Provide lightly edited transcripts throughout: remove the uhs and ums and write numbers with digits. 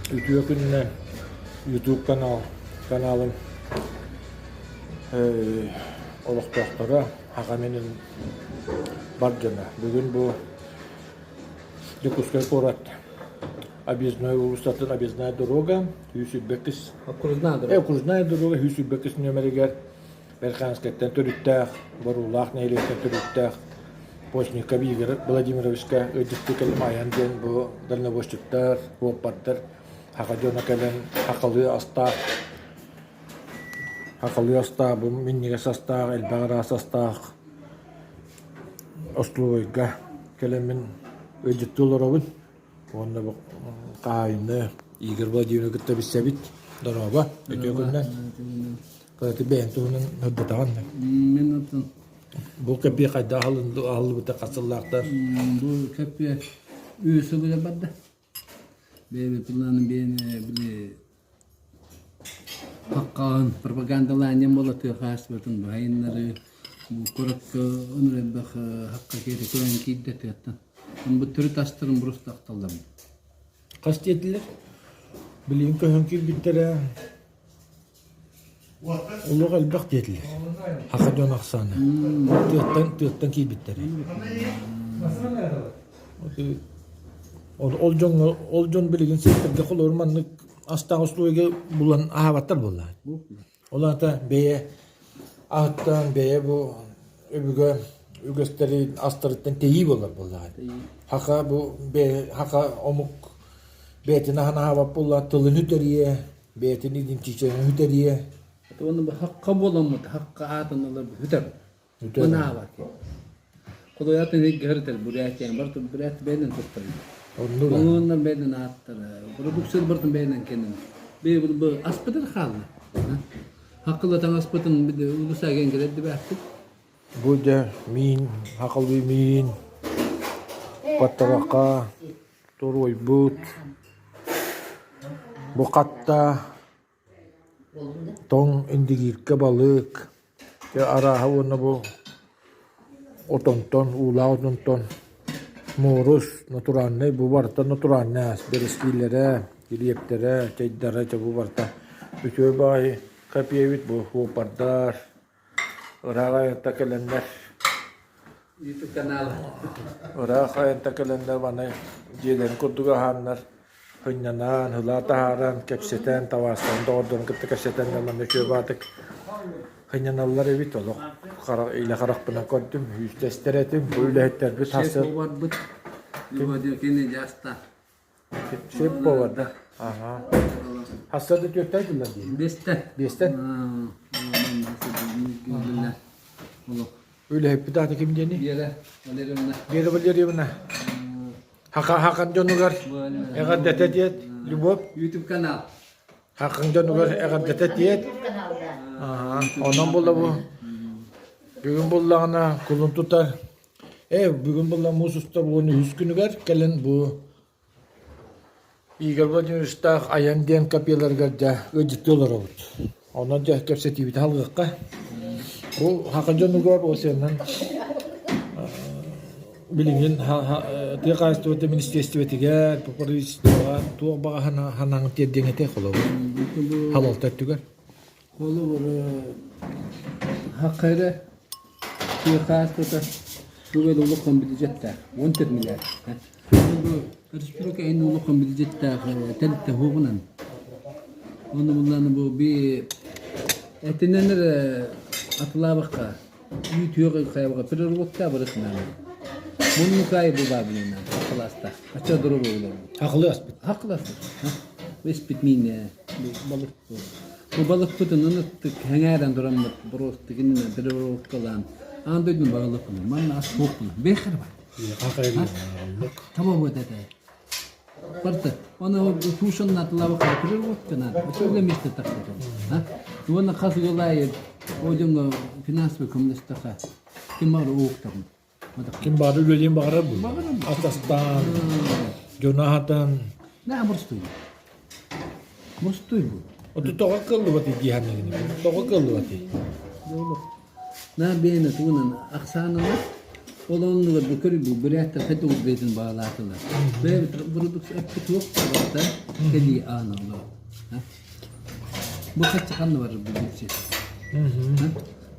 Үтүө күнүнэн YouTube канал каналым олохтоохторо Аҕам инин бар дьоно. Бүгүн бу Дьокуускай куорат Объездной уулуссатын Объездная дорога 122 Окружная дорога. Окружная дорога 122 нүөмэригэр Верхоянскайтан төрүттээх, Боруулаах нэһилиэктэн төрүттээх Постников Игорь Владимировичка ыалдьыттыы кэлим айан диэн бу дальнобойщиктар, суоппардар саха дьоно кэлэн сахалыы астаах сахалыы астаах, бу минньигэс астаах, элбэх араас астаах остолобуойга кэлэммин ыалдьыттыы олоробун. Уонна бу хаһаайыны Игорь Владимировы кытта билсэбит. Дорообо, үтүө күнүнэн. Кыраты бэйэҥ туһунан сырдатаҕын да? Мин оттон Бу кэппиэ хайдах аһыллыбыта хас сыллаахтар? Бу кэппиэ үс сылыгар барда. Бэйэбит планым бэйэни били хаккаан пропагандалаан буола тыа хаһаайыстыбатын баһайыннары бу куоракка онор элбэх хакка киэри көрөн киирдэ тыаттан. Бу төрүт астарын буруста ахталлар. Хас диэтилэр? Билигин көһөн киирбиттэрэ Олох элбэх диэтилэр. Саха дьон ахсаана. Тыаттан, тыаттан киирбиттэрэ. Ол дьоҥҥо, ол дьон билигин сирдэргэ холобур маннык астаах услуга булан аһаабаттар буоллаҕа. Ол аата бэйэ аһыттан бэйэ бу өбүгэ үгэстэри астарыттан тэйии буолар буоллаҕа. Саха бу бэйэ саха омук бэйэтин аһын аһаабат буоллаҕа тылын үтэриэ, Бэйэтин идентичэһин сүтэриэ. Уонна бу хакка буоламмыт, хакка аатын ылар бүтэр. Мынаабат. Кудуятын иггэритер бурятиян барты бурят бэйден туттар. Оннуга. Оннунан бэйден ааттар. Продукция бартын бэйден кенен. Бей бу бу аспытыр хаалла. Хаккыла таҥаспытын улуса ген келедди бааттык. Бу дьэ миин, хакалыы миин, паттарака, Туруйбут, бу хатта тоҥ индигииркэ балык, дьэ арааһа уонна бу отонтон, уулаах отонтон муорус натуральнай бу барыта натуральнай ас бэрэскиилэрэ, килиэптэрэ, чэйдэрэ дьэ бу барыта үчүгэй баҕайы кэпиэбит бу суоппардар Ыраах айанта кэлэннэр YouTube канал. Ыраах айанта кэлэннэр маны дьиэлэрин курдук аһааннар сынньанан, ылаа таһааран, кэпсэтэн, табаарыстарын доҕордорун кытта кэпсэтэн да манна үчүгэй баатык сынньаналлар эбит олох харах илэ харахпынан көрдүм, үүстэстэр этим, бу үлэһиттэрбит Шеф поварбыт кини дьаста. Шеф повар да? Ага. Хасса да түөртэн күллэр дии? Биэстэн. Биэстэн? Үлэһиппит аата ким диэний? Вера Валерьевна. Вера Валерьевна. Хака Хакан дьонугар эҕэрдэтэ диэт, Любовь. YouTube канал. Хакан дьонугар эҕэрдэтэ диэт. Онон буолла бу. Бүгүн буллаҕына кулун тутар Ээ, бүгүн буолла муус устар 13 күнүгэр кэлэн бу Игорь Владимировичтаах Айан диэн копияларыгар дьэ ыалдьыттыы олоробут. Онон дьэ кэпсэтиибит алгыахха. Бу саха дьонугар осеннан билигин тыа хаһаайыстыбата министиэристибэтигэр, правительствоҕа туох баҕа санааҥ тиэрдиэҥ этэй холобур халалта өттүгэр? Холобур хакка эрэ Тыа хаһаайыстыбата тугу улахан бүдүжэттээх, 14 миллиард. Бу республика эн улахан бүдүжэттээх тэрилтэ суоҕунан. Ону буллааны бу би этинэн эрэ атылаабакка үүт үөҕэ хайабака переработка барытынан. Муннукай бу баабылынан хакыласта. Ача дорого булар. Хакылы аспыт. Хакыласпыт. Испит миинэ балык Бу балыкпытын ыныттык, сэҥээрэн тураммыт боруостук иннинэ переработкалаан аан дойдуну барыллыппын. Манна ас суохпун. Бэхэр бар. Таба вот это. Барта. Оны тушеннатылабы переработканан. Өтөлө месте тахсытын. Уонна хас ыалайы о дьоҥҥо финансовый көмөлөстөхө ким баҕар ууктабын. Ким баҕар үлэлиэн баҕарар бу. Атастаан, дьону аһатан. Нэ боростуй. Боростуй бу. Оту тоҕо кыллыбат дии саныыгын. Тоҕо кыллыбат На бэйэни тугунан ахсаанынан. Ол оннугар бу көрү бу бүрээттэр хайдах бэйэтин баалаатылар. Бэйэбит продукция эппит туох барыта кэлии ааныллар. Бу хаччы ханна барар бу бүүччэ?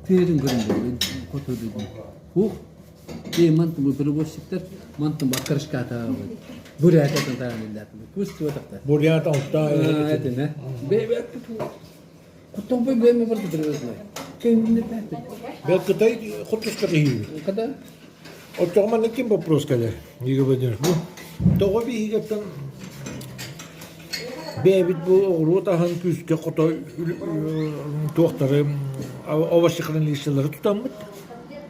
Тыырын көрүн бу хоту Ух, и мантан бу перевозчиктар мантан баккарышката бурятатан тааниллар. Пусть вот так. Бурят алта. Это, бэйэбит Куттан бэйэме барда привезли. Кемне пәтте. Бэл Кытай хотуска киһи. Когда? Оччоҕо маннык ким вопрос кэлэр? Игорь Владимирович, бу тоҕо биһигиттэн бэйэбит бу оҕуруот аһын күүскэ хото туохтары овощехранилищелары тутаммыт.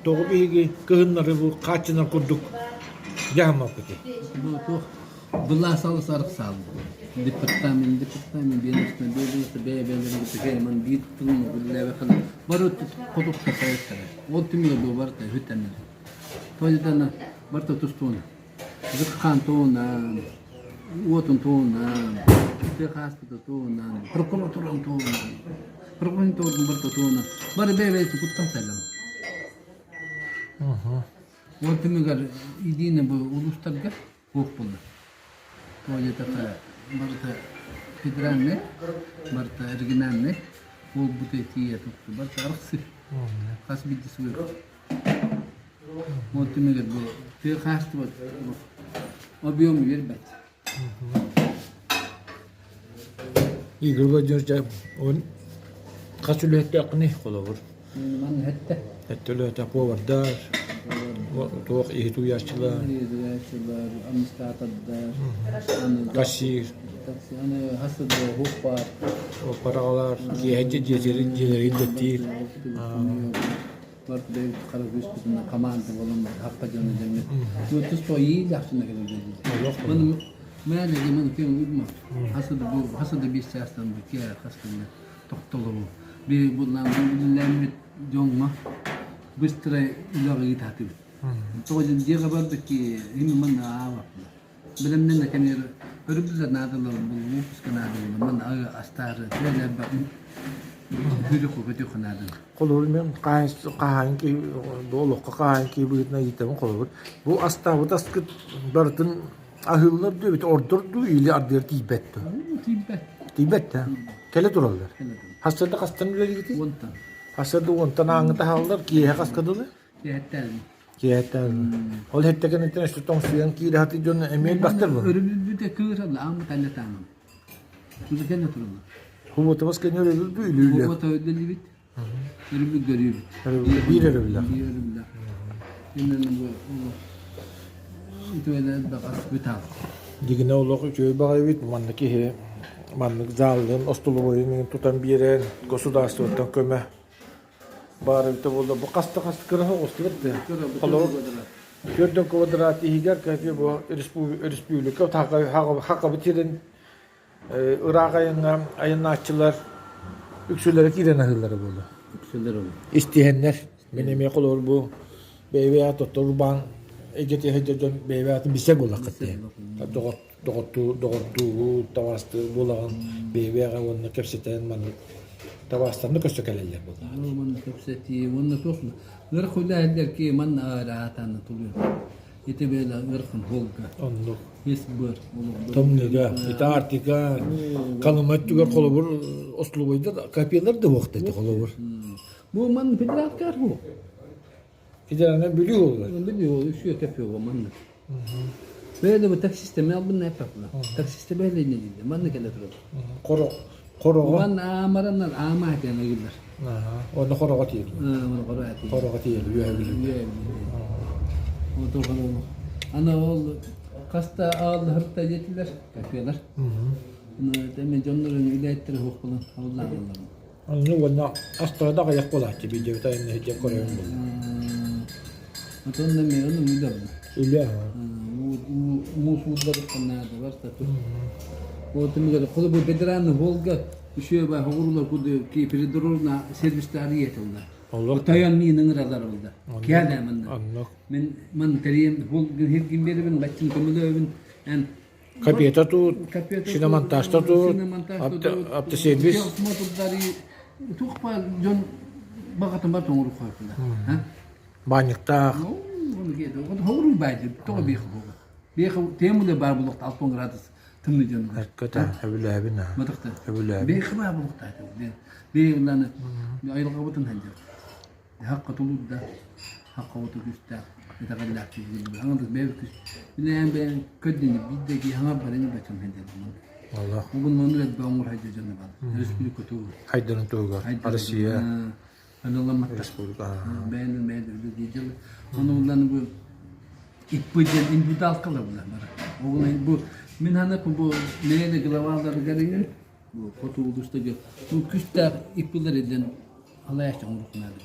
Тоҕо биһиги кыһыннары бу хааччынар курдук дьаһаммаппытый? Бу туох Былаас алыс арахсаал. Департамент, департамент, ведомство, ведомство, бэйэ-бэйэлэрин кытта кэймэн биир тылын үлэлээбэххэ бары хотуктар сайыттара. Ол түмүгэ бу барыта үһүттэннэр. Тоҕо барыта тустуун. Зыкхан туунан, уотун туунан, тыа хааспыта туунан, прокуратуран туунан, прокуратуран барыта туунан. Бары бэйэ-бэйэтин куттан сайдан. Ол түмүгэр единый бу улуустарга Туох буолла? Тоҕо диэтэххэ, барыта федеральнай, барыта региональнай буолбута тиийэ тутту. Барыта арахсыы. Хас биирдии сыл Ол түмүгэр бу тыа хаһаайыстыбата объем биэрбэт. Игорь Владимирович, он хас үлэһиттээххиний холобур? Манна хэттэ. Хэттэ үлэһиттээх повардар, туох иһит уйааччылар, Уйааччылар, администратордар, кассир, аны хас да хуп баар. параҕалар, киэһэ дьиэлэрин дьиэлэрин дэттиир. Бар бэйбит хара күспүтүнэн команда болон хаппа дьону дэммит. Ну туспа иилээхсинэ кэлэр Мээнэ маны кем уйма. Хаса да бу хаса да биир чаастан бу киэ хас күннэ тохтолору. Би буллаан үлэлэммит дьоҥҥо быстро үлэҕэ ыытаатыбыт. Тоҕо диэн дьиэҕэ барбыт ки им манна аабаппына. Билэмнэн кэмигэр өрүбүлэр наадалар булуу куска наадалар манна астаары түөлэрбэ хүрү көтүөх наадалар. Холобур мен хаһаайын киһи бу олоххо хаһаайын киһи быһыытынан ыйытабын холобур. Бу астаабыт аскыт барытын аһыыллар дуу эбит ордор дуу или ардыгар тиийбэт дуу? Тиийбэт. Тиийбэт да? Кэлэ тураллар. Хасырда хастан үлэлиигитий? Уонтан. Хасырда уонтан ааҥҥы таһаллар, киэһэ хаска дылы? Киэһэттэн. Киэһэттэн. Ол һэттэ кэнниттэн өссө тоҥсуйан киирэ сатыы дьон эмиэ элбэхтэр буолар. Өрөбүлбүтэ кыыралла, ааммыт алла таанам. Туза кэннэ тураллар. Хубутабас кэннэ өрөбүл дуу үлүүлэ? Хубута өйдөллүбүт. Өрөбүл көрүүбүт. Биир өрөбүлэ. Биир өрөбүлэ. Иннэн бу үтүөлэр элбэх ас бүтаал. Дигинэ олох үчүгэй баҕайыбыт манна киһи маннык зааллын остолобуойун тутан биэрэн государствоттан көмө баар эбитэ буолла бу хаста хаста кыра соҕустубут да холобур төрдөн квадрат иһигэр кэпи бу республика хакабыт сирин ыраах айаҥҥа айаннааччылар үксүлэрэ киирэн аһыыллара буолуо. Үксүлэр ол. Истиһэннэр. Мин эмиэ холобур бу бэйэбэ тоттор урбаан эйгэтэ сылдьар дьон бэйэбэ атын билсэр буоллаххыт дии. Доҕоттуу доҕордуугут, табаастыыр буолаҕын бэйэбэҕэ уонна кэпсэтэн маннык табаастарны көрсө кэлэллэр буоллаҕа. Манна кэпсэтии уонна туох ыарах үлэһэллэр ки манна араатааны тулуйар. Ити бэйэлэ ыарахан Волга. Оннук. Есть быр. Тымныыга, ити Арктика, Халыма өттүгэр холобур остолобуойдар, копиялар да буохта ити холобур. Бу манна федералкар бу. Федеральный Бүлүү буолар. Бүлүү ол үсүө кэпиэ бу манна. Бэйэлэ бу таксиста мен албын эппапла. Таксиста бэйэлэ не дейді. Манна кэлэ турар. Хоро хороҕо. Манна аамараннар аама этен ыгыллар. Онно хороҕо тиийэр. Онно хороҕо тиийэр. Хороҕо тиийэр үөһэ Бүлүү. Аны ол хаста ааллаһырта диэтилэр, кафелар. Эми дьоннорун үлэһиттэрэ суох буолан абыллааллар. Аны уонна астара да аҕыйах буолааччы видеота айанна сылдьан көрөбүн буолла. Отонно мен ону үлэ була. Үлэ. Муус уулларыттан наада барта тут. Вот эмигер холу бу бедраны Волга үшөө ба хоҕуруулар куду ки придорожна сервистары етилла. Олох Тойон миин ыҥыралар олда. Киэдэ манна. Оннук. Мен ман терийем хол хиргин беребин баччын көмөлөбүн эн Капета тут, шиномонтажта тут, автосервис. Тух ба дьон баҕатын бар тоҥорук хооппула. Баанньыктаах. Оны киэдэ. Хоҕуруу баайды. Тоҕо биэх буолла. Биэх темуле бар булуқта 60 градус тымны дьон. Эккөтө өбүлээбин аа. Матыкта. Өбүлээбин. Биэх баа булуқта. Биэх ланы айылҕабытын ханжар. Хаққа тулурда. Хаққа оту күстээх. Итэҕэллээх киһи. Аңа бэйэ күс. Билээн бэйэн көддүнү биддеги хаңа барыны бачым ханжар. Аллах. Бүгүн маннык элбэх оҥор хайда дьоно бар. Республика тугу. Хайдарын туһугар. Россия. Аныламматтар. Республика. Бэйэлэр бэйэлэр үлэлиир Ону булан бу иппы диэн индивидуалкалар булар бары. Оҕуна бу мин ханак бу мэйэ главаларыгар бу хоту улуустарга бу күстээх иппылар илден алаяч оҥорукунаады.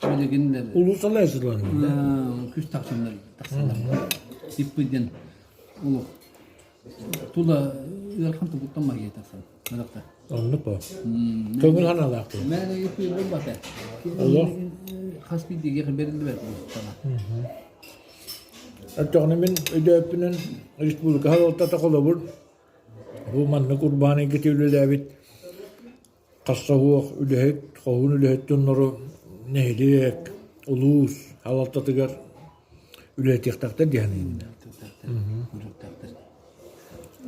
Билигиннер Улуус алаячылар. күс тахсаннар тахсалар. Иппы диэн олох Тула ыарахан тубуттан маһыйа тахсан. Мадакта. Оннук бо. Көҥүл ханалаах буо. Мээнэ үпү буолбата. Олох. Хас биирдиигэ бериллибэт буолтаҕа. Оччоҕуна мин өйдөөппүнэн республика салалтата холобур бу маннык урбаан эйгэтэ үлэлээбит хасса суох үлэһит, хоһуун үлэһит дьоннору нэһилиэк, улуус салалтатыгар үлэлэтиэхтээхтэр дии саныыбын.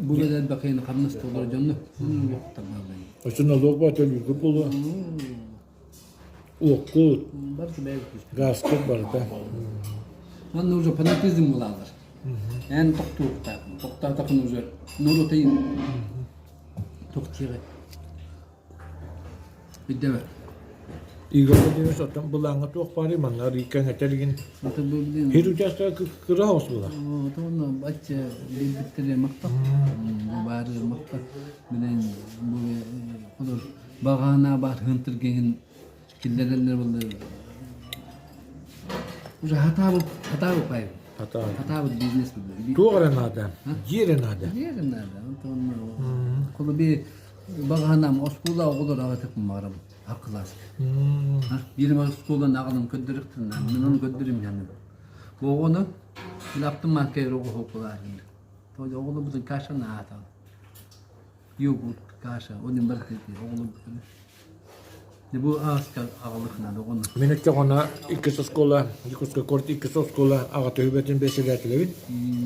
Бу кэлэр бакыйын хамнас толору дьонну Өссө налог баа төлүүргүт буолуо. Уоккут, газкут барыта. Манна уже фанатизм булалар. Эн тохтуохтаахын, тохтоотохун уже норуотайын Туох диэҕэй? Өйдөбө. Игорь Владимирович оттон былааҥҥа туох баарый манна арыйкаҥ этэргин Хир учаастага кыра соҕус буолар. Отон бачча билбиттэрэ махтал. Бу баары махтал. Билэн бу холор багаана бар хынтыргеһин киллэрэллэр буолла. Уже хатаабыт хатаабыт пай. Хатаабыт. Хатаабыт бизнес буолла. Туох эрэ наада? Дьиэ эрэ наада. Дьиэ эрэ наада. Онтон холо би багаанам оскуола оҕолор аҕатык маарам акылаас. Биир оскуоланы аҕалан көрдөрүктүн. Мен оны көрдөрүм яны. Оҕону лаптым маккайыр оҕо хокулаарын. Оҕолор бутун кашаны аатал. Йогурт, каша, онун барыта оҕолор Бу ааска аҕалыхна доҕону. Мин өттөҕүнэ иккис оскуола, Якутскай куорат иккис оскуола аҕата үбэтин бэсэлээтилэбит,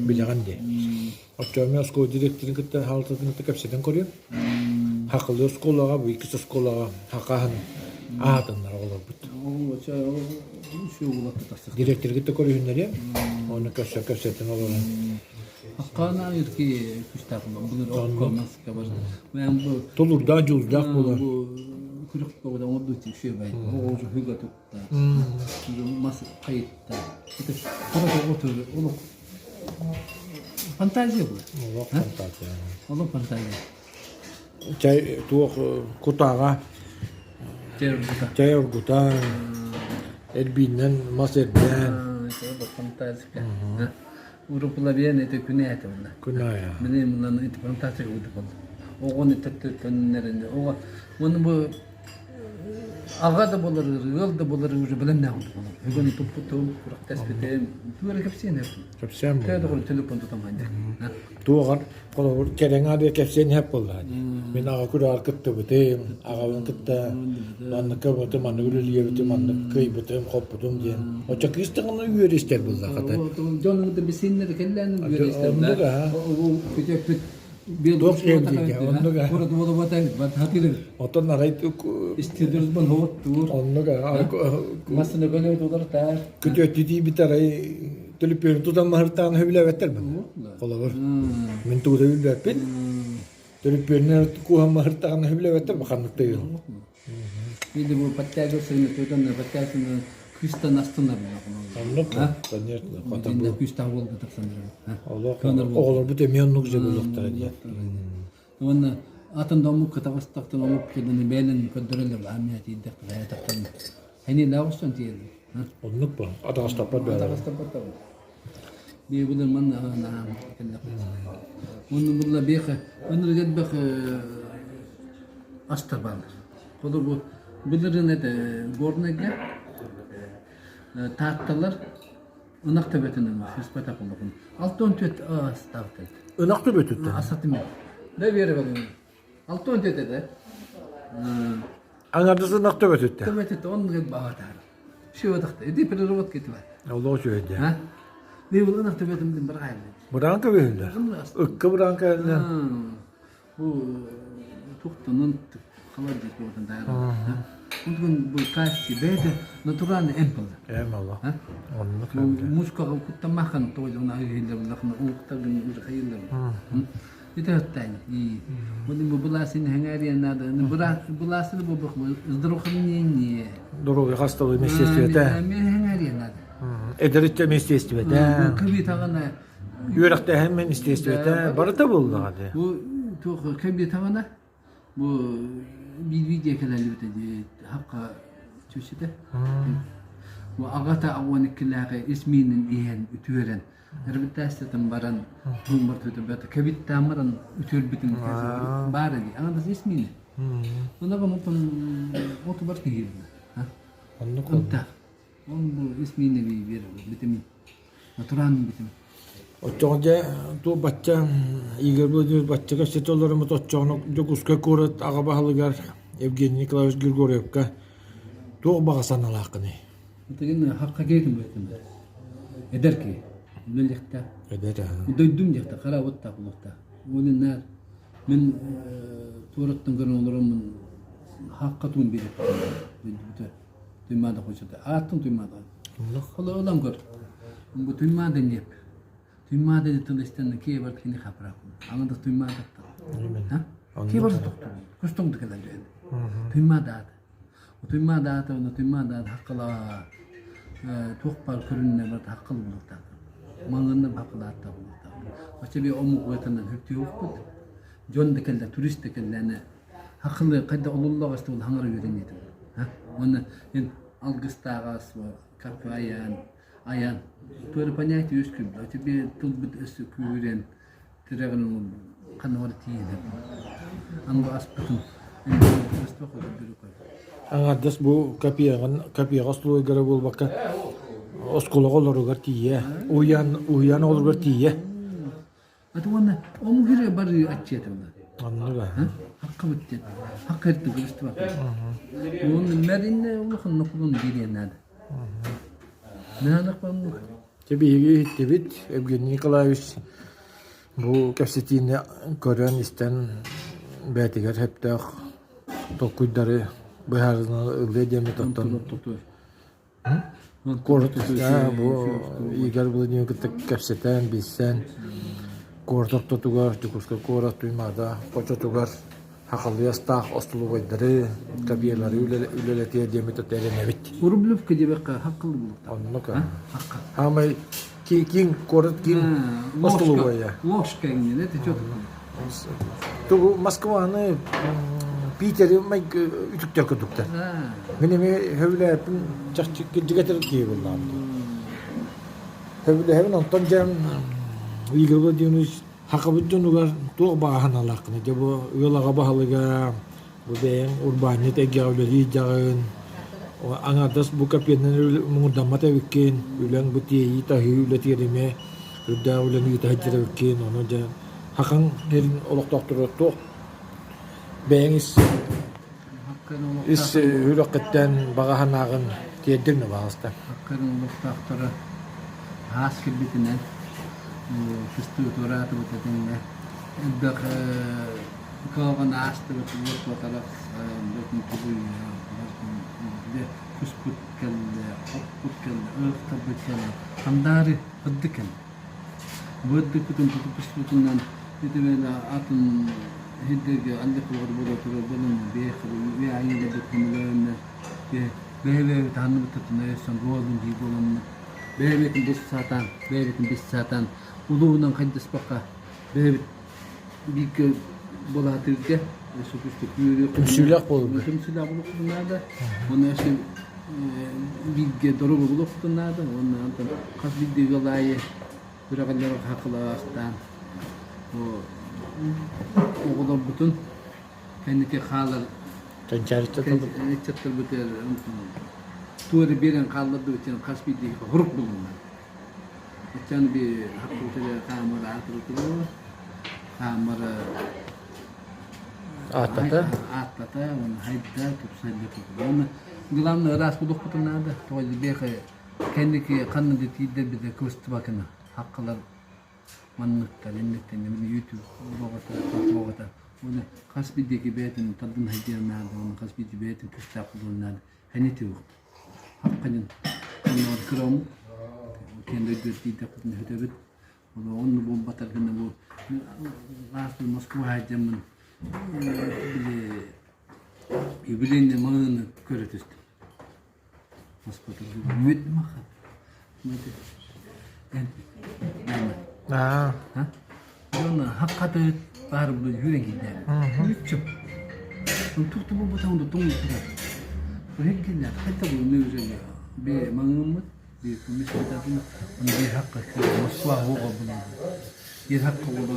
билэҕин дии. Оччоҕо мен оскуола директорын кытта хаалтатын кытта кэпсэтэн көрүөм. Хакылы оскуолаҕа, бу иккис оскуолаҕа хакаһын аатыннар оҕолорбут. Директоры кытта көрүһүннэриэм, оны көрсө кэпсэтэн олорон. Хаккаана ирки күстээх былыр окко маска бар. Мен бу Тулурдаах, дьулурдаах буолар. Бу күрүк оҕо оҥорду үчүгэй. Оҕо хүгэ тутта. Мас хайытта. Это хара оҕо олох фантазия була. Олох фантазия. Олох фантазия. Чай туох кутаҕа Чай оргута. Чай оргутан, эрбиинэн мас эрдээн. Фантазия. Урукулабиэн ити күнэ этэ була. Күнэ Билим мунан ити фантастика курдук буолла. Оҕону төттөрү оҕо уонна бу аҕа да буолар, ыал да буолар уже бэлэмнээх курдук буолар. Бүгүн туппутум, күрэхтэспитим, тугу эрэ кэпсиэн эппин. Кэпсээн Кээ да телефон тутам ханньа. Туоҕар холобур кэрэҥ аадыа кэпсиэн иһэп буоллаа дии. Мин аҕа күрэҕэр кыттыбытым, аҕабын кытта манныкка бутум, маннык үлэлиэбитим, маннык кыайбытым, хоппутум диэн. Оччо кыыс даҕаны үөрэ истэр буолла хата. Дьон да бисиннэр кэллээн үөрэ истэр. Оннук аа. Күтөппүт Туох диэн оннук аа. Курат буолубата хатыры. Оттон арай Истидурбан хоттуур. Оннук аа. Масына көлө тулар таар. Күтөттү диибит арай төлөпүөн тутан маһыртаан сөбүлээбэттэр мин. Холобур. Мин тугу да билбэппин. Төлөпүөннэр куһан маһыртаҕына сөбүлээбэттэр баханнык да Видимо, бу подтягиваться тутан подтягиваться күүстэн астынар Оннук, конечно. Хотя күүстээх буолга тахсан Олох оҕолорбут эмиэ оннук же буолуохтара диэн. Уонна атын да омук кытаҕастахтан омук кэлэн бэйэлэн көрдөрөллөр ааммыа тиийдэхтэр хайатахтан Хани лаҕыстан тиийэллэр. Оннук бу. Атаҕастаппат бэйэлэр. Атаҕастаппат Бии булар манна наам кэллэх. Онну булла биэхэ ынырык элбэх астар бааллар. Холор бу былырын этэ Горнайга Таатталар ынах төбөтүнэн сыспатах олохун. 64 астаабыт. Ынах төбөтүттэн? Асатым. Да бере балын. 64 этэ. Аңардас ынах төбөтүттэн? Төбөтүттэн оннук баҕатаар. Все отахта. Иди переработка етіп. Олох үчүгэй А? Би булан автobetим дим бір қайын. Быраан көбүһүллэр. Ыкка быраан кэллэ. Бу тухтанын халар дип болатын дайыр. Бүгүн бу касси бэйдэ натуральный эмпл. Эм алла. Оннук. Мускага куттамахан тойлуна айыллар лахна уктагын урхайыллар. Это тань. И вот бу буласын хәңәрия надо. Буласын бу бу здравоохранение. Здоровье хасталы министерствете. Мен хәңәрия надо. Эдеритте министерствете. Кыби тагына Үөрэхтээһин министерствете барыта буоллаҕа дии. Бу туох кэби тагына бу видео кэлэлибит хакка чүсүтэ. Бу аҕата уон иккилээҕи ис миинин иһэн үтүөрэн реабилитациятын баран тууммар төтөбөт кэбиттаан баран үтүөрбүтүн баар эди. Аҥардас ис миинэ. Онно мутун отубар киһирбит. Оннук Ынта. Он бу ис миинэ биир битимин. Натуральный битим. Оччоҕо дьэ ту бачча Игорь Владимирович бачча кэпсэтэ олороммут оччоҕуна Дьокуускай куорат аҕа баһылыгар Евгений Николаевич Григорьевка туох баҕа санаалааххыный? Отагын хакка киэтин быһытын эдэр киһи үлэлиэхтээх. Эдэр Дойдум диэхтэ хара уоттаах булуохтаах. Уонна наар мин туораттан көрөн олороммун хакка туун биэриэхпин дойдубута Туймаада хочота. Ааттын Туймаада. Холо ылан көр. Бу Туймаада неп. Туймаада тыл истен кие бар кини хапра. Аңында Туймаада. Ха? Кие бар тоқту. Көстөңдү келер деді. Туймаада аты. Туймаада аты, оны Туймаада аты хаққыла туох бар көрүнне бар хаққыл булуктак. Маңынны хаққыла атта булуктак. Ача би омук өтөнөн хөптү yokпут. Дьон да келде, турист да келде, Хахылы хайда олуллаҕас ол хаҥара үөрэннитим. Уонна эн алгыстааҕас кафе айаан айаан туора понятие үөскүүр. Тебе тылбыт өссө күүрэн тирэҕин ханна тиийэн Аны аспытын Аҥардас бу копияҕын копияҕа остолуойгара буолбакка оскуолаҕа олоругар тиийэ, уһуйаан уһуйаан оҕолоругар тиийэ. Аты уонна омугире бары аччыатылар. Оннуга. Хакка бүттен. Хакка эртэ көрүстүбэт. Уонна мэринне улахан нокулун бириэн наада. Наанах баммык. Те биһиги иһиттибит Евгений Николаевич бу кэпсэтиини көрөн истэн бэйэтигэр сөптөөх толкуйдары быһаарына ылыа диэммит оттон Куорат бу Игорь Владимирович кытта кэпсэтэн, билсэн, куорат ортотугар, Дьокуускай куорат Туймаада хочотугар хахалыы астаах остолобуойдары, кабиялары үлэлэтиэ диэммит эрэнэбит. Рублевка диэбэккэ хаккылы булуктар. Оннук. Хаамай киин куорат киин остолобуойа. Ложка иҥнэн это что такое? Тугу Москваны, Питери үтүктэр курдуктар. Мин эмиэ сөбүлээппин чахчы кирдьигэтэр киһи буоллаҕым дии. Сөбүлэһэбин онтон дьэ Игорь Владимирович хахабыт дьонугар туох баҕа санаалааххыный? Дьэ бу ыал аҕа баһылыга, бу бэйэҥ урбаанньыт эйгэҕэ үлэлии дьаҕын, аҥаардас бу копиянан муҥурдаммат эбиккин, үлэҥ бу тиэйии-таһыы үлэтигэр эмиэ үрдээх үлэни ыыта сылдьар эбиккин, ону дьэ хахаҥ сирин олохтоохторо туох бэйэҥ ис ис сүрэххиттэн баҕа санааҕын тиэрдиҥ да баҕаста. Хаккарын олохтоохторо аас кэлбитинэн кыстыы туораатыбыт этэҥҥэ элбэх кыһалҕаны аастыбыт уот куспут кэллэ, оппут кэллэ, ыһыктарбыт кэллэ, хандаары ырдык кэллэ. Бу ырдыкпытын тутуспутунан итибэна атын сирдэргэ андык буола турар буолан бэйэ бэйэ-бэйэбит ханныбыттан өйөссөн буолун дии буоламмыт бэйэбитин бис саатаан бэйэбитин бис саатаан улуунан хайдаспакка бэйэбит бииргэ буолаатырга Түмсүүлээх буолуо. Түмсүүлээх буолуохпутун наада. Уонна өссө бииргэ доруобуй буолуохпутун наада. Уонна онтон хас биирдии ыал аайы үрэҕэллэр хахылаастаан оҕолорбутун кэнники хаалар ыччаттарбытыгар туора биэрэн хааллардыбыт диэн хас биирдии хорук булунна. Ыччаны би хаппытыгар хаамар аатырытылар хаамар Ааттата? Ааттата, уонна хайда, тупсайда курдук. Уонна главное ыраас булуохпутун наада. Тоҕо диэхэ Кэнники ханна да тиийдэрбит да кыбыстыбакына хаккалар манныктар инниктэн мин YouTube буоҕата буоҕата уонна хас биирдии бэйэтин тардын хайдыан наада уонна хас биирдии бэйэтин күүстээх буолуон наада хэнитиух хакканын онноор кырам киэн дойду тиийдэхпитинэ хөтөбүт онну буолбатар гына бу ааспыт Москва хайдьаммын били юбилейный маҕаһыыны көрө түстүм Дьон хаккаты баар үүрэн киирдэ. Үччү. Туохта буолбатаҕын да тоҥ турар. Үһүн хайта бу нүрүлэ бе маҥыммыт бе көмүс бытатын бе хакка Москва оҕо булан. Ер хакка боло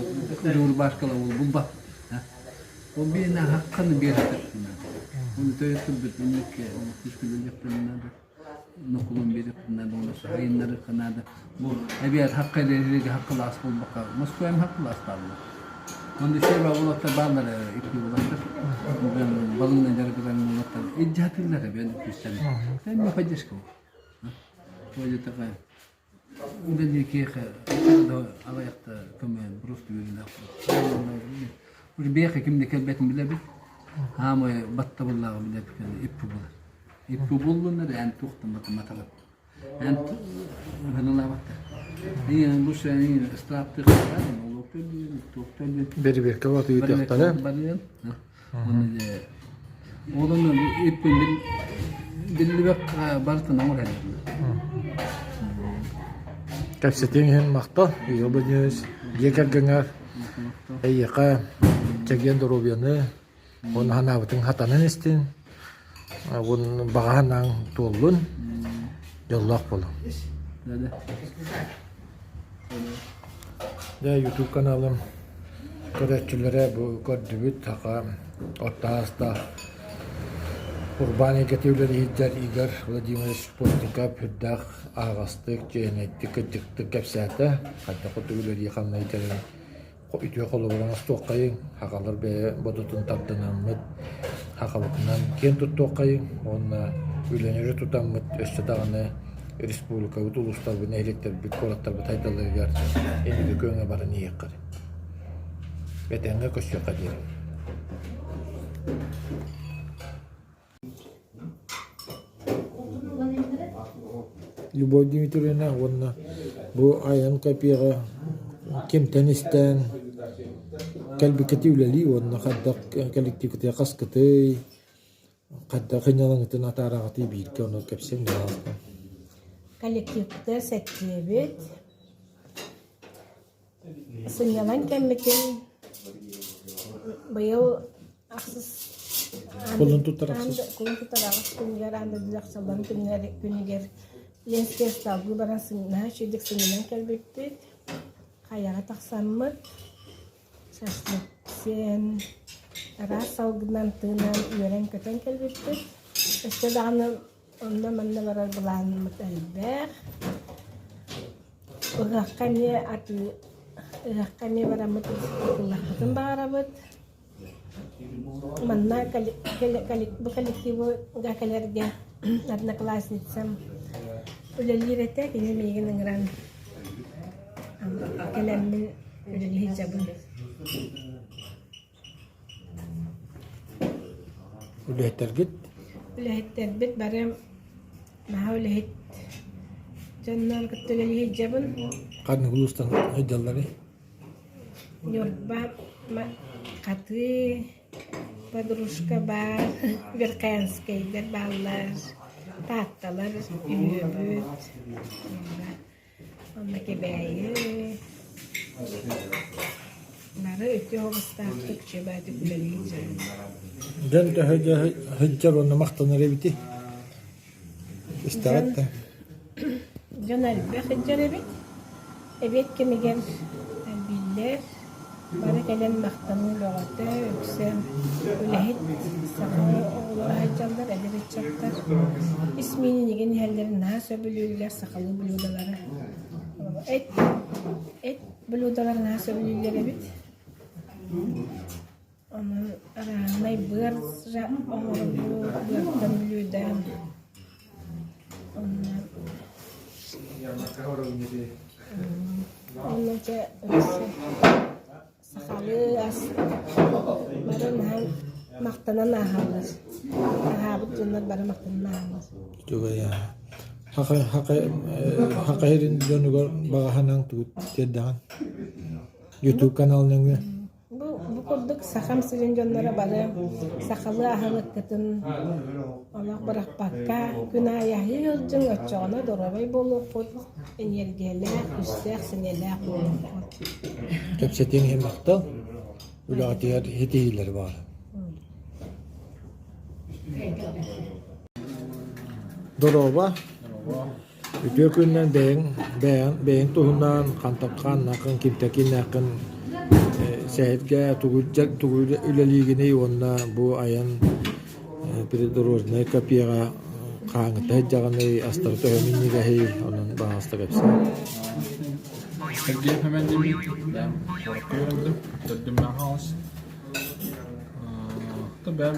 рубашкала ол булбат. Ол биэнэ хакканы биэрэтэрпинэ. Оны төйөттөрбүт инникке күскүлүлүөхпүн наада. Нокулун биэриэхпин наада, оны сайыннарыахха наада. Бу эбиэр хакка эрээригэ хаккылаас буолбакка, Москваем хаккылаас бааллар. Онно сева уолаттар бааллар, икки уолаттар. Балыгынан дьарыгыран уолаттар. Илдьэ эбиэн күстэн. Тэнне поддержка. Туойутака Үлэлии киэхэ аҕыйахта көмө просто үөрүүлээх. Уже биэхэ ким да кэлбэтин билэбит. Хаамай баттабыллааҕы билэбит иппи булар. Иппи буллунар эн туохтан матаматаҕыт. Эн ыһынылаабаттар. Ии лучше ыстааптыахтара, олуоктар Бэрибиэркэ батыытыахтара. Барыан. Ол онно иппин биллибэт барытын оҥор Кэпсэтииҥ иһин махтал, Игорь Владимирович. Дьиэ кэргэҥҥэр эйиэхэ чэгиэн доруобуйаны, уонна санаабытыҥ хатанан истин, уонна баҕа санааҥ туоллун, дьоллоох буолуҥ. Дьэ, YouTube каналым көрөөччүлэрэ бу көрдүбүт саха орто саастаах урбаан эйгэтэ үлэлиһиттэр Игорь Владимирович Постников үрдээх аһаҕастык, чиэһинэйдик, кырдьыктык кэпсээтэ. Хайдах курдук үлэлии хамнай кэлэн үтүө холобур оҥостуоххайыҥ, сахалар бэйэ бодотун тардынаммыт, сахабытынан киэн туттуоххайыҥ уонна үлэни өрө тутаммыт өссө даҕаны республикабыт, улуустарбыт, нэһилиэктэрбит, куораттарбыт сайдалларыгар инники күөҥҥэ баран иһиэххэ. Этэҥҥэ көрсүөххэ диэри. Любовь Дмитриевна уонна бу айан копияҕа кимтэн истэн кэлбиккитий үлэлии уонна хайдах коллективкытыгар хаскытый, хайдах сынньалаҥҥытын атаараҕытый бииргэ ону кэпсиэҥ баҕалаахпын. Коллективпытыгар сэттиэбит. Сынньалаҥ кэммитин быйыл ахсыс Кулун тутар ахсыс. Кулун тутар аҕыс күнүгэр аан дойду дьахталларын күнүгэр Ленскэй ыстаалга баран наһаа үчүгэйдик сынньанан кэлбиппит. Хайаҕа тахсаммыт шашлык сиэн, араас салгынан тыынан үөрэн-көтөн кэлбиппит. Өссө даҕаны Онно-манна барар былааныммыт элбэх. Ыһыахха эмиэ атыы ыһыахха эмиэ бараммыт атыылаһыахпытын баҕарабыт. Манна бу коллективга кэлэргэ одноклассницам үлэлиир этэ, кини миигин ыҥыран кэлэммин үлэлии сылдьабын. Үлэһиттэргит? Үлэһиттэрбит бары наһаа үлэһит дьоннор кытта үлэлии сылдьабын. Ханнык улуустан сылдьалларый? Ньурба, Хатыы, подружка баар, Верхоянскайдар бааллар, Таатталар, Үһүөбүт, Онно Кэбээйи бары үтүө оҕустаахтык чэбээтик үлэлии сылдьабыт. Дьон төһө сылдьар уонна махтанар эбитий? Истэҕит да? Дьон элбэх сылдьар эбит. Эбиэт кэмигэр элбииллэр. Бары кэлэн махтаныы бөҕөтө, үксэ үлэһит саха оҕолоро сылдьаллар, эдэр ыччаттар. Ис миинин игин иһэллэрин наһаа сөбүлүүллэр, сахалыы блюдалары. Эт, эт блюдаларын наһаа сөбүлүүллэр эбит. Онон арааһынай быар оҥоробут, быартан блюда. Онно Уонна дьэ өссө сахалыы ас бары наһаа махтанан ааһаллар. Аһаабыт дьоннор бары махтанан ааһаллар. Үчүгэй Хахайрын дьонугар баҕаһынан тугу тиэрдэҕин? YouTube канал нөҥүө. Бу, бу курдук Сахам сирин дьонноро бары сахалыы аһылыккытын олох бырахпакка күн аайы аһыы сылдьыҥ, оччоҕуна доруобай буолуоххут, эниэргийэлээх, күүстээх, сэниэлээх буолуоххут. Кэпсэтиэҥ иһин махтал. Үлэҕитигэр ситиһиилэри баҕарабын. Дорообо. Үтүө күнүнэн бэйэҥ бэйэҥ бэйэҥ туһунан хантан хааннааххын, кимтэн кииннээххин сэһэргээ тугу тугу үлэлиигиний уонна бу айан придорожнай копияҕа хаһааҥҥыта сылдьаҕыный, астара төһө минньигэһий, онон баһаалыста кэпсээ. Сергей Фомин бэйэм куоракка үөрэммитим, төрдүммээх хаҥас. Бэйэм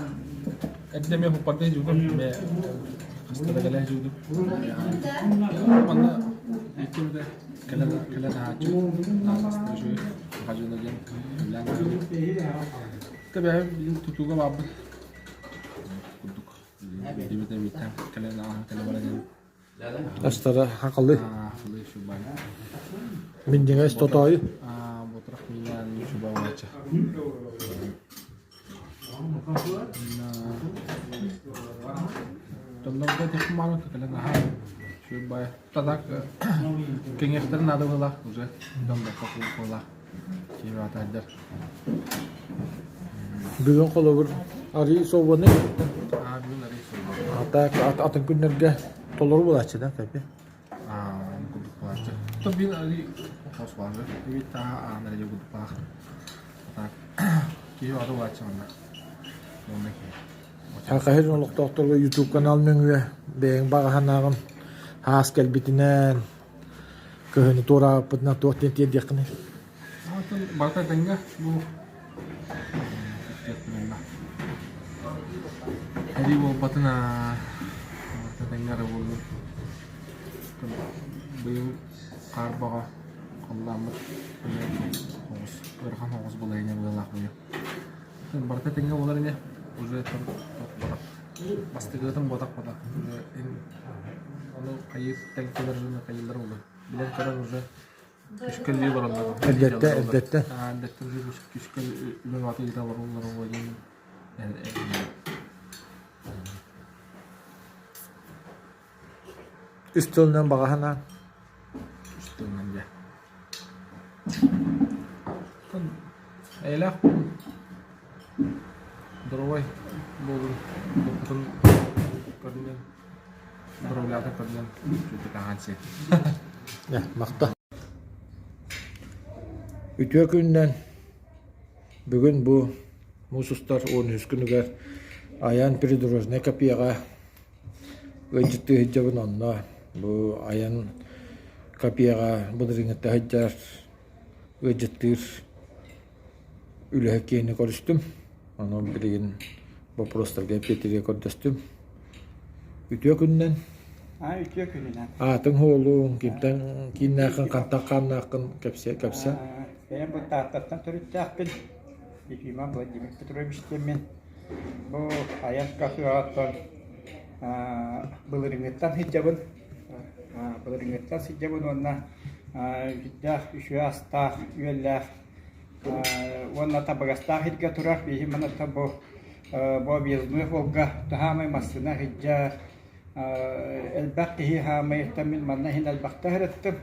Эрдэ эмиэ хуппарда дьуутум, бэйэ хаста да кэлэ дьуутум. Манна икки эмитэ кэлэн кэлэн аһааччы, астык үчүгэй, саха дьоно диэн үлэлээн көрөбүн. Тэ бэйэм билин тутууга баарбын. Курдук билбит эбиттэн кэлэн ааһан кэлэ баран диэн. Астара хахалы. Хахалы шубай. Минньигэс тотоойу. Ботурах минньигэс шубай буолааччы. Дьоннорго техманы кэлэн аһаа шубай. Тадак кэҥиэхтэрин наада буолла уже дьон бокка буолла. Киһи Бүгүн холобур арыы собону Аа бүгүн арыы собо. А так атын күннэргэ толору буолааччы да кэпи. Аа курдук буолааччы. То бин арыы хос баары. Эбит таа аан эрэ курдук баах. Так киһи аты буолааччы манна. Уонна киһи. Саха олохтоохторго YouTube канал нөҥүө бэйэҥ баҕаһанааҕын хаас кэлбитинэн кыһыны туораабыппытынан туох диэн тиэрдиэххиний? Атын барыта тэҥҥэ бу Эри буолбатын аа барыта тэҥҥэ эрэ буоллун. Быйыл хаар бөҕө халлааммыт оҕус ыарахан оҕус балаһыанньа быалаах быйыл. Барыта тэҥҥэ буолар ини уже бастакытын буотах буотах уже ону хайыыр тэҥ кэлэр хайыыллар буоллун билэн көрөн уже Күскэллии олороллор. Эрдэттэ, эрдэттэ. Эрдэттэ уже күскэл үлэ баата ыыта олороллор диэн Үс тылынан баҕаһына. Үс тылынан дьэ. Эйэлээх Здоровай буолун, дохутун көрүнэн, здоровлята көрүнэн, чүтүк сиэ. Махта. Үтүө күнүнэн бүгүн бу муус устар 13 күнүгэр айан придорожнай копияҕа ыалдьыттыы сылдьабын онно бу айан копияҕа былырыыҥҥыттан сылдьар ыалдьыттыыр үлэһит киһини көрүстүм. Онон билигин боппуруостарга эппиэттииргэ көрдөстүм. Үтүө күнүнэн. Аа, үтүө күнүнэн. Аатыҥ уолуҥ, кимтэн кииннээххин, хантан хааннааххын кэпсэ кэпсэ. Бэйэм бу Тааттаттан төрүттээхпин. Ефимов Владимир Петрович диэммин. Бу айан кафеҕаттан былырыыҥҥыттан сылдьабын. Былырыыҥҥыттан сылдьабын уонна үттээх, үчүгэй астаах, үөллээх уонна табыгастаах сиргэ турар. Биһи манна бу бу объездной суолга таһаамай массыына сылдьар элбэх киһи хаамай мин манна иһин элбэхтэ сырыттым.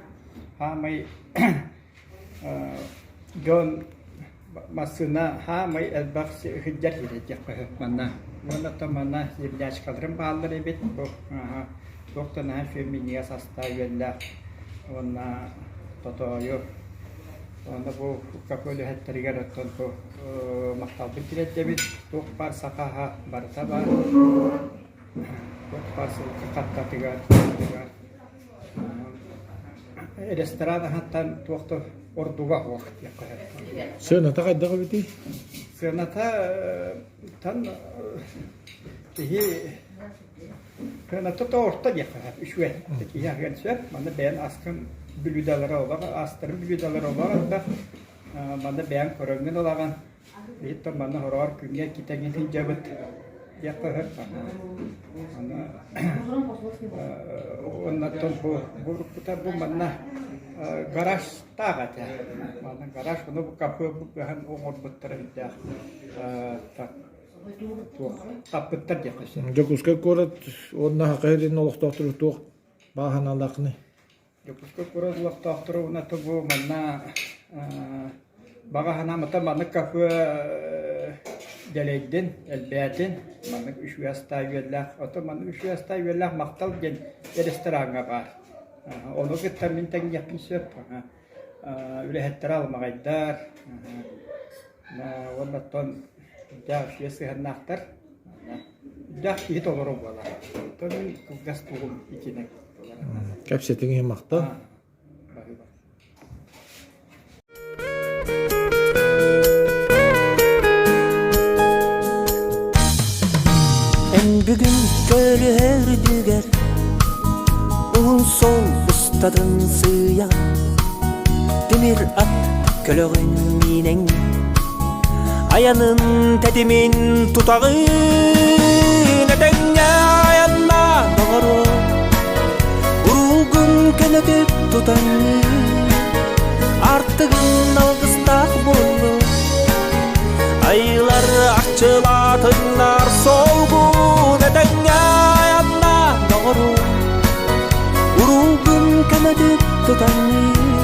Хаамай Дьон массыына саамай элбэх сылдьар сирэ диэххэ сөп манна. Уонна оттон манна землячкаларым бааллар эбит. Бу туох да наһаа үчүгэй минньигэс астаах үөллээх уонна тотоойу. Уонна бу кафе үлэһиттэригэр оттон бу махталбын тириэрдэбит. Туох баар саха аһа барыта баар. Туох баар сылгы хаттатыгар, Ресторан аһыттан туох да ордуга суох диэххэ сөп. Сыаната хайдах эбитий? Сыаната тан киһи Кыаната орто диэххэ сөп, үчүгэй. Киһи аһыан сөп. Манна бэйэн аскын бүлүүдэлэрэ олох, астарын бүлүүдэлэрэ олох элбэх. Манна бэйэҥ көрөҥҥүн ылаҕын. Биһиттэн манна хороҕор күҥҥэ китэҥҥин сылдьабыт диэххэ сөп. Аны оннуттан бу уруккута бу манна гаражтаах этэ. Манна гараж, ону бу кафе бу быһан оҥорбуттара үрдээх туох таппыттар диэххэ сөп. Дьокуускай куорат уонна Саха сирин олохтоохторо туох баҕа санаалааххыный? Дьокуускай куорат олохтоохторо уонна бу манна баҕа санаам маннык кафе дэлэйдин, элбээтин, маннык үчүгэй астаах үөллээх, ото маннык үчүгэй астаах үөллээх Махтал диэн рестораҥҥа баар. Ону кытта мин тэҥниэхпин сөп. Үлэһиттэрэ алмаҕайдар, уонна оттон үрдээх үчүгэй сыһыаннаахтар. Үрдээх киһи толору буолар. Оттон мин кылгас тугум итинэн буолар. Кэпсэтиҥ иһин махтал. Баһыыба. Эн бүгүн көлүһөрдүгэр Уһун суол устатын сыыйа Тимир ат көлөҕүн миинэҥ Айанын тэтимин тутаҕын Этэҥҥэ айаннаа доҕоруо Уруулгун көнөтүк тутаҥҥын Артыгын алгыстаах буоллун Айылар арчылаатыннар солгун Этэҥҥэ айаннаа доҕоруо Уруулгун көнөтүк тутаҥҥын.